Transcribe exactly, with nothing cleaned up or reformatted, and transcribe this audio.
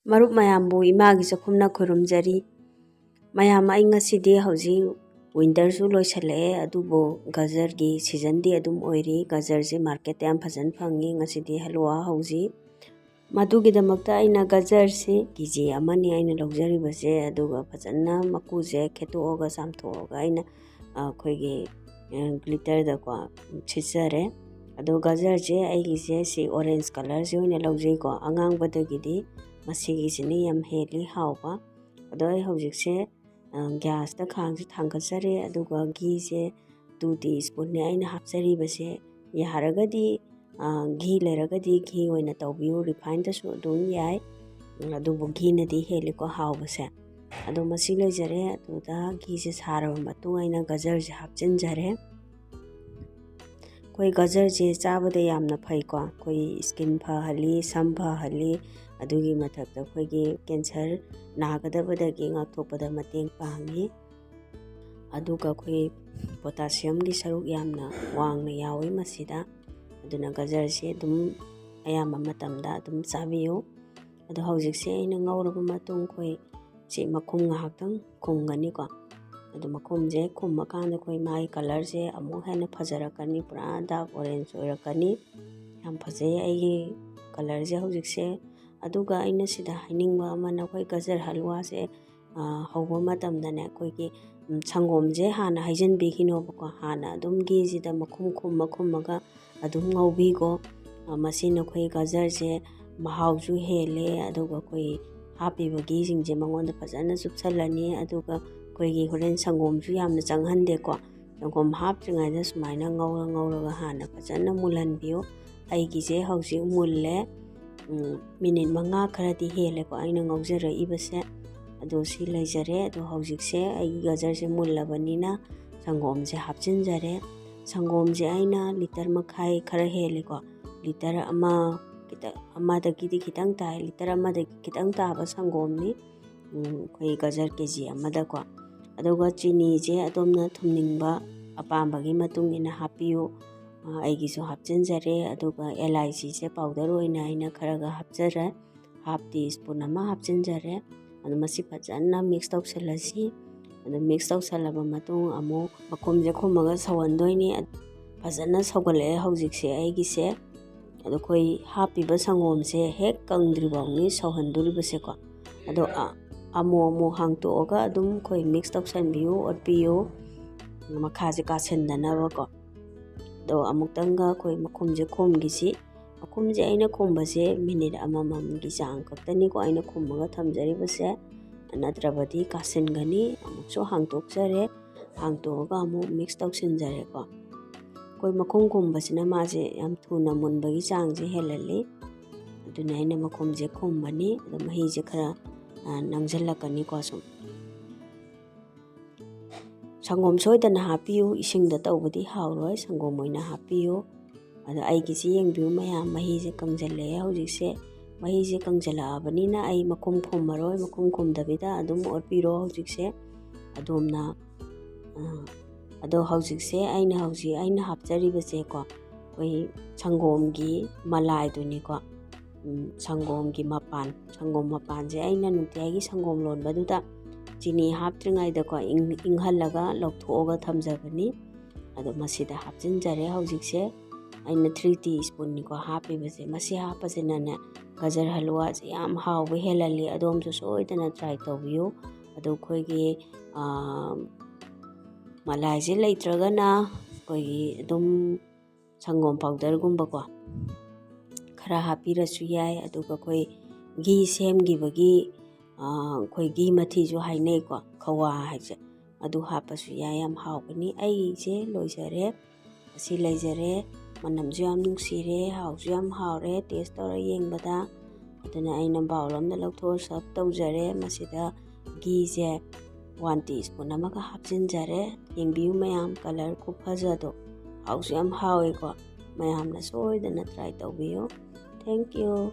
ꯃꯔꯨꯞ ꯃꯌꯥꯝꯕꯨ ꯏꯃꯥꯒꯤ ꯆꯥꯛꯈꯨꯝꯅ ꯈꯨꯔꯨꯝꯖꯔꯤ꯫ ꯃꯌꯥꯝ, ꯑꯩ ꯉꯁꯤꯗꯤ ꯍꯧꯖꯤꯛ winterꯁꯨ ꯂꯣꯏꯁꯤꯜꯂꯛꯑꯦ, ꯑꯗꯨꯕꯨ ꯒꯖꯔꯒꯤ seasonꯗꯤ ꯑꯗꯨꯝ ꯑꯣꯏꯔꯤ꯫ ꯒꯖꯔꯁꯦ marketꯇ ꯌꯥꯝ ꯐꯖꯅ ꯐꯪꯉꯤ꯫ ꯉꯁꯤꯗꯤ ꯍꯜꯋꯥ ꯍꯧꯁꯤ꯫ ꯃꯗꯨꯒꯤꯗꯃꯛꯇ ꯑꯩꯅ ꯒꯖꯔꯁꯤ KG ꯑꯃꯅꯤ ꯑꯩꯅ ꯂꯧꯖꯔꯤꯕꯁꯦ, ꯑꯗꯨꯒ ꯐꯖꯅ ꯃꯀꯨꯁꯦ ꯈꯦꯠꯇꯣꯛꯑꯒ ꯆꯥꯝꯊꯣꯛꯑꯒ ꯑꯩꯅ, ꯑ, ꯑꯩꯈꯣꯏꯒꯤ, ꯑ, graterꯗꯀꯣ ꯁꯤꯠꯆꯔꯦ꯫ ꯑꯗꯣ ꯒꯖꯔꯁꯦ ꯑꯩꯒꯤꯁꯦ ꯁꯤ orange colourꯁꯦ ꯑꯣꯏꯅ ꯂꯧꯖꯩꯀꯣ, ꯑꯉꯥꯡꯕꯗꯒꯤꯗꯤ ꯃꯁꯤꯒꯤꯁꯤꯅ ꯌꯥꯝ ꯍꯦꯜꯂꯤ ꯍꯥꯎꯕ꯫ ꯑꯗꯣ ꯑꯩ ꯍꯧꯖꯤꯛꯁꯦ, ꯑ, gasꯇ ꯈꯥꯡꯁꯦ ꯊꯥꯡꯒꯠꯆꯔꯦ, ꯑꯗꯨꯒ ꯘꯤꯁꯦ two teaspoonꯅꯦ ꯑꯩꯅ ꯍꯥꯞꯆꯔꯤꯕꯁꯦ꯫ ꯌꯥꯔꯒꯗꯤ, ꯑ, ꯘꯤ ꯂꯩꯔꯒꯗꯤ ꯘꯤ ꯑꯣꯏꯅ ꯇꯧꯕꯤꯌꯨ, refinedꯁꯨ ꯑꯗꯨꯝ ꯌꯥꯏ, ꯑꯗꯨꯕꯨ ꯘꯤꯅꯗꯤ ꯍꯦꯜꯂꯤꯀꯣ ꯍꯥꯎꯕꯁꯦ꯫ ꯑꯗꯣ ꯃꯁꯤ ꯂꯩꯖꯔꯦ꯫ ꯑꯗꯨꯗ ꯘꯤꯁꯦ ꯁꯥꯔꯕ ꯃꯇꯨꯡ ꯑꯩꯅ ꯒꯖꯔꯁꯦ ꯍꯥꯞꯆꯤꯟꯖꯔꯦ꯫ ꯑꯩꯈꯣꯏ ꯒꯖꯔꯁꯦ ꯆꯥꯕꯗ ꯌꯥꯝꯅ ꯐꯩꯀꯣ, ꯑꯩꯈꯣꯏ skin ꯐꯍꯜꯂꯤ, ꯁꯝ ꯐꯍꯜꯂꯤ, ꯑꯗꯨꯒꯤ ꯃꯊꯛꯇ ꯑꯩꯈꯣꯏꯒꯤ cancer ꯅꯥꯒꯗꯕꯗꯒꯤ ꯉꯥꯛꯊꯣꯛꯄꯗ ꯃꯇꯦꯡ ꯄꯥꯡꯉꯤ꯫ ꯑꯗꯨꯒ ꯑꯩꯈꯣꯏ potassiumꯒꯤ ꯁꯔꯨꯛ ꯌꯥꯝꯅ ꯋꯥꯡꯅ ꯌꯥꯎꯏ ꯃꯁꯤꯗ, ꯑꯗꯨꯅ ꯒꯖꯔꯁꯦ ꯑꯗꯨꯝ ꯑꯌꯥꯝꯕ ꯃꯇꯝꯗ ꯑꯗꯨꯝ ꯆꯥꯕꯤꯌꯨ꯫ ꯑꯗꯣ ꯍꯧꯖꯤꯛꯁꯦ ꯑꯩꯅ ꯉꯧꯔꯕ ꯃꯇꯨꯡ ꯑꯩꯈꯣꯏ ꯁꯤ ꯃꯈꯨꯝ ꯉꯥꯏꯍꯥꯛꯇꯪ ꯈꯨꯝꯒꯅꯤꯀꯣ꯫ ꯑꯗꯣ ꯃꯈꯨꯝꯁꯦ ꯈꯨꯝꯃꯀꯥꯟꯗ ꯑꯩꯈꯣꯏ ꯃꯥꯒꯤ colourꯁꯦ ꯑꯃꯨꯛ ꯍꯦꯟꯅ ꯐꯖꯔꯛꯀꯅꯤ, ꯄꯨꯔꯥ dark orange ꯑꯣꯏꯔꯛꯀꯅꯤ꯫ ꯌꯥꯝ ꯐꯖꯩ ꯑꯩꯒꯤ colourꯁꯦ ꯍꯧꯖꯤꯛꯁꯦ꯫ ꯑꯗꯨꯒ ꯑꯩꯅ ꯁꯤꯗ ꯍꯥꯏꯅꯤꯡꯕ ꯑꯃꯅ, ꯑꯩꯈꯣꯏ ꯒꯖꯔ ꯍꯜꯋꯥꯁꯦ, ꯑ, ꯍꯧꯕ ꯃꯇꯝꯗꯅꯦ, ꯑꯩꯈꯣꯏꯒꯤ, ꯎꯝ, ꯁꯪꯒꯣꯝꯁꯦ ꯍꯥꯟꯅ ꯍꯩꯖꯤꯟꯕꯤꯈꯤꯅꯣꯕꯀꯣ꯫ ꯍꯥꯟꯅ ꯑꯗꯨꯝ ꯘꯤꯁꯤꯗ ꯃꯈꯨꯝ ꯈꯨꯝꯃ ꯈꯨꯝꯃꯒ ꯑꯗꯨꯝ ꯉꯧꯕꯤꯀꯣ꯫ ꯑ, ꯃꯁꯤꯅ ꯑꯩꯈꯣꯏ ꯒꯖꯔꯁꯦ ꯃꯍꯥꯎꯁꯨ ꯍꯦꯜꯂꯦ, ꯑꯗꯨꯒ ꯑꯩꯈꯣꯏ ꯍꯥꯞꯄꯤꯕ ꯘꯤꯁꯤꯡꯁꯦ ꯃꯉꯣꯟꯗ ꯐꯖꯅ ꯆꯨꯞꯁꯜꯂꯅꯤ, ꯑꯗꯨꯒ ꯑꯩꯈꯣꯏꯒꯤ ꯍꯣꯔꯦꯟ ꯁꯪꯒꯣꯝꯁꯨ ꯌꯥꯝꯅ ꯆꯪꯍꯟꯗꯦꯀꯣ꯫ ꯁꯪꯒꯣꯝ ꯍꯥꯞꯇ꯭ꯔꯤꯉꯩꯗ ꯁꯨꯃꯥꯏꯅ ꯉꯧꯔ ꯉꯧꯔꯒ ꯍꯥꯟꯅ ꯐꯖꯅ ꯃꯨꯜꯍꯟꯕꯤꯌꯨ꯫ ꯑꯩꯒꯤꯁꯦ ꯍꯧꯖꯤꯛ ꯃꯨꯜꯂꯦ꯫ ꯎꯝ, minute ꯃꯉꯥ ꯈꯔꯗꯤ ꯍꯦꯜꯂꯦꯀꯣ ꯑꯩꯅ ꯉꯧꯖꯔꯛꯏꯕꯁꯦ꯫ ꯑꯗꯣ ꯁꯤ ꯂꯩꯖꯔꯦ꯫ ꯑꯗꯣ ꯍꯧꯖꯤꯛꯁꯦ ꯑꯩꯒꯤ ꯒꯖꯔꯁꯦ ꯃꯨꯜꯂꯕꯅꯤꯅ ꯁꯪꯒꯣꯝꯁꯦ ꯍꯥꯞꯆꯤꯟꯖꯔꯦ꯫ ꯁꯪꯒꯣꯝꯁꯦ ꯑꯩꯅ litre ꯃꯈꯥꯏ ꯈꯔ ꯍꯦꯜꯂꯦꯀꯣ꯫ Litre ꯑꯃ ꯈꯤꯇꯪ, ꯑꯃꯗꯒꯤꯗꯤ ꯈꯤꯇꯪ ꯇꯥꯏ, litre ꯑꯃꯗꯒꯤ ꯈꯤꯇꯪ ꯇꯥꯕ ꯁꯪꯒꯣꯝꯅꯤ꯫ ꯎꯝ, ꯑꯩꯈꯣꯏ ꯒꯖꯔ KG ꯑꯃꯗꯀꯣ꯫ ꯑꯗꯨꯒ ꯆꯤꯅꯤꯁꯦ ꯑꯗꯣꯝꯅ ꯊꯨꯝꯅꯤꯡꯕ ꯑꯄꯥꯝꯕꯒꯤ ꯃꯇꯨꯡ ꯏꯟꯅ ꯍꯥꯞꯄꯤꯌꯨ꯫ ꯑ, ꯑꯩꯒꯤꯁꯨ ꯍꯥꯞꯆꯤꯟꯖꯔꯦ꯫ ꯑꯗꯨꯒ ꯑꯦꯂꯥꯏꯆꯤꯁꯦ powder ꯑꯣꯏꯅ ꯑꯩꯅ ꯈꯔꯒ ꯍꯥꯞꯆꯔꯦ꯫ half tea spoon ꯑꯃ ꯍꯥꯞꯆꯤꯟꯖꯔꯦ꯫ ꯑꯗꯨ ꯃꯁꯤ ꯐꯖꯅ mix ꯇꯧꯁꯜꯂꯁꯤ꯫ ꯑꯗꯨ mix ꯇꯧꯁꯜꯂꯕ ꯃꯇꯨꯡ ꯑꯃꯨꯛ ꯃꯈꯨꯝꯁꯦ ꯈꯨꯝꯃꯒ ꯁꯧꯍꯟꯗꯣꯏꯅꯤ꯫ ꯐꯖꯅ ꯁꯧꯒꯠꯂꯛꯑꯦ ꯍꯧꯖꯤꯛꯁꯦ ꯑꯩꯒꯤꯁꯦ꯫ ꯑꯗꯣ ꯑꯩꯈꯣꯏ ꯍꯥꯞꯄꯤꯕ ꯁꯪꯒꯣꯝꯁꯦ ꯍꯦꯛ ꯀꯪꯗ꯭ꯔꯤ ꯐꯥꯎꯅꯤ ꯁꯧꯍꯟꯗꯣꯔꯤꯕꯁꯦꯀꯣ꯫ ꯑꯗꯣ ꯑ-, ꯑꯃꯨꯛ ꯑꯃꯨꯛ ꯍꯥꯡꯇꯣꯛꯑꯒ ꯑꯗꯨꯝ ꯑꯩꯈꯣꯏ mix ꯇꯧꯁꯟꯕꯤꯌꯨ, ꯑꯣꯠꯄꯤꯌꯨ, ꯃꯈꯥꯁꯦ ꯀꯥꯁꯟꯗꯅꯕꯀꯣ꯫ ꯑꯗꯣ ꯑꯃꯨꯛꯇꯪꯒ ꯑꯩꯈꯣꯏ ꯃꯈꯨꯝꯁꯦ ꯈꯨꯝꯈꯤꯁꯤ꯫ ꯃꯈꯨꯝꯁꯦ ꯑꯩꯅ ꯈꯨꯝꯕꯁꯦ minute ꯑꯃꯃꯝꯒꯤ ꯆꯥꯡ ꯈꯛꯇꯅꯤꯀꯣ ꯑꯩꯅ ꯈꯨꯝꯃꯒ ꯊꯝꯖꯔꯤꯕꯁꯦ, ꯅꯠꯇ꯭ꯔꯕꯗꯤ ꯀꯥꯁꯤꯟꯒꯅꯤ꯫ ꯑꯃꯨꯛꯁꯨ ꯍꯥꯡꯇꯣꯛꯆꯔꯦ, ꯍꯥꯡꯇꯣꯛꯑꯒ ꯑꯃꯨꯛ mix ꯇꯧꯁꯤꯟꯖꯔꯦꯀꯣ꯫ ꯑꯩꯈꯣꯏ ꯃꯈꯨꯝ ꯈꯨꯝꯕꯁꯤꯅ ꯃꯥꯁꯦ ꯌꯥꯝ ꯊꯨꯅ ꯃꯨꯟꯕꯒꯤ ꯆꯥꯡꯁꯦ ꯍꯦꯜꯍꯜꯂꯤ꯫ ꯑꯗꯨꯅ ꯑꯩꯅ ꯃꯈꯨꯝꯁꯦ ꯈꯨꯝꯕꯅꯤ꯫ ꯑꯗꯣ ꯃꯍꯤꯁꯦ ꯈꯔ, ꯑ, ꯅꯪꯁꯤꯜꯂꯛꯀꯅꯤꯀꯣ ꯁꯨꯝ꯫ ꯁꯪꯒꯣꯝ ꯁꯣꯏꯗꯅ ꯍꯥꯞꯄꯤꯌꯨ, ꯏꯁꯤꯡꯗ ꯇꯧꯕꯗꯤ ꯍꯥꯎꯔꯣꯏ, ꯁꯪꯒꯣꯝ ꯑꯣꯏꯅ ꯍꯥꯞꯄꯤꯌꯨ꯫ ꯑꯗꯣ ꯑꯩꯒꯤꯁꯤ ꯌꯦꯡꯕꯤꯌꯨ ꯃꯌꯥꯝ, ꯃꯍꯤꯁꯦ ꯀꯪꯁꯤꯜꯂꯛꯑꯦ ꯍꯧꯖꯤꯛꯁꯦ꯫ ꯃꯍꯤꯁꯦ ꯀꯪꯁꯤꯜꯂꯛꯑꯕꯅꯤꯅ ꯑꯩ ꯃꯈꯨꯝ ꯈꯨꯝꯃꯔꯣꯏ, ꯃꯈꯨꯝ ꯈꯨꯝꯗꯕꯤꯗ ꯑꯗꯨꯝ ꯑꯣꯠꯄꯤꯔꯣ ꯍꯧꯖꯤꯛꯁꯦ ꯑꯗꯣꯝꯅ꯫ ꯑ, ꯑꯗꯣ ꯍꯧꯖꯤꯛꯁꯦ ꯑꯩꯅ ꯍꯧꯖꯤꯛ ꯑꯩꯅ ꯍꯥꯞꯆꯔꯤꯕꯁꯦꯀꯣ, ꯑꯩꯈꯣꯏ ꯁꯪꯒꯣꯝꯒꯤ ꯃꯂꯥꯏꯗꯨꯅꯤꯀꯣ꯫ ꯎꯝ, ꯁꯪꯒꯣꯝꯒꯤ ꯃꯄꯥꯟ, ꯁꯪꯒꯣꯝ ꯃꯄꯥꯟꯁꯦ ꯑꯩꯅ ꯅꯨꯡꯇꯤꯒꯤ ꯁꯪꯒꯣꯝ ꯂꯣꯟꯕꯗꯨꯗ ꯆꯤꯅꯤ ꯍꯥꯞꯇ꯭ꯔꯤꯉꯩꯗꯀꯣ ꯏꯪ-, ꯏꯪꯍꯜꯂꯒ ꯂꯧꯊꯣꯛꯑꯒ ꯊꯝꯖꯕꯅꯤ꯫ ꯑꯗꯣ ꯃꯁꯤꯗ ꯍꯥꯞꯆꯤꯟꯖꯔꯦ ꯍꯧꯖꯤꯛꯁꯦ꯫ ꯑꯩꯅ three tea spoonꯅꯤꯀꯣ ꯍꯥꯞꯄꯤꯕꯁꯦ꯫ ꯃꯁꯤ ꯍꯥꯞꯄꯁꯤꯅꯅꯦ ꯒꯖꯔ ꯍꯂꯨꯋꯥꯁꯦ ꯌꯥꯝ ꯍꯥꯎꯕ ꯍꯦꯜꯍꯜꯂꯤ꯫ ꯑꯗꯣꯝꯁꯨ ꯁꯣꯏꯗꯅ try ꯇꯧꯕꯤꯌꯨ꯫ ꯑꯗꯣ ꯑꯩꯈꯣꯏꯒꯤ, ꯑꯥ, ꯃꯂꯥꯏꯁꯦ ꯂꯩꯇ꯭ꯔꯒꯅ ꯑꯩꯈꯣꯏꯒꯤ ꯑꯗꯨꯝ ꯁꯪꯒꯣꯝ powderꯒꯨꯝꯕꯀꯣ ꯈꯔ ꯍꯥꯞꯄꯤꯔꯁꯨ ꯌꯥꯏ꯫ ꯑꯗꯨꯒ ꯑꯩꯈꯣꯏ ꯘꯤ ꯁꯦꯝꯈꯤꯕꯒꯤ, ꯑꯥ, ꯑꯩꯈꯣꯏ ꯘꯤ ꯃꯊꯤꯁꯨ ꯍꯥꯏꯅꯩꯀꯣ, ꯈꯋꯥ ꯍꯥꯏꯕꯁꯦ, ꯑꯗꯨ ꯍꯥꯞꯄꯁꯨ ꯌꯥꯏ, ꯌꯥꯝ ꯍꯥꯎꯕꯅꯤ꯫ ꯑꯩꯁꯦ ꯂꯣꯏꯖꯔꯦ, ꯑꯁꯤ ꯂꯩꯖꯔꯦ꯫ ꯃꯅꯝꯁꯨ ꯌꯥꯝ ꯅꯨꯡꯁꯤꯔꯦ, ꯍꯥꯎꯁꯨ ꯌꯥꯝ ꯍꯥꯎꯔꯦ taste ꯇꯧꯔ ꯌꯦꯡꯕꯗ꯫ ꯑꯗꯨꯅ ꯑꯩꯅ bowl ꯑꯃꯗ ꯂꯧꯊꯣꯛꯑ serve ꯇꯧꯖꯔꯦ꯫ ꯃꯁꯤꯗ ꯘꯤꯁꯦ one tea spoon ꯑꯃꯒ ꯍꯥꯞꯆꯤꯟꯖꯔꯦ꯫ ꯌꯦꯡꯕꯤꯌꯨ ꯃꯌꯥꯝ, colour ꯈꯨꯐꯖꯗꯣ, ꯍꯥꯎꯁꯨ ꯌꯥꯝ ꯍꯥꯎꯋꯦꯀꯣ꯫ ꯃꯌꯥꯝꯅ ꯁꯣꯏꯗꯅ try ꯇꯧꯕꯤꯌꯨ꯫ Thank you꯫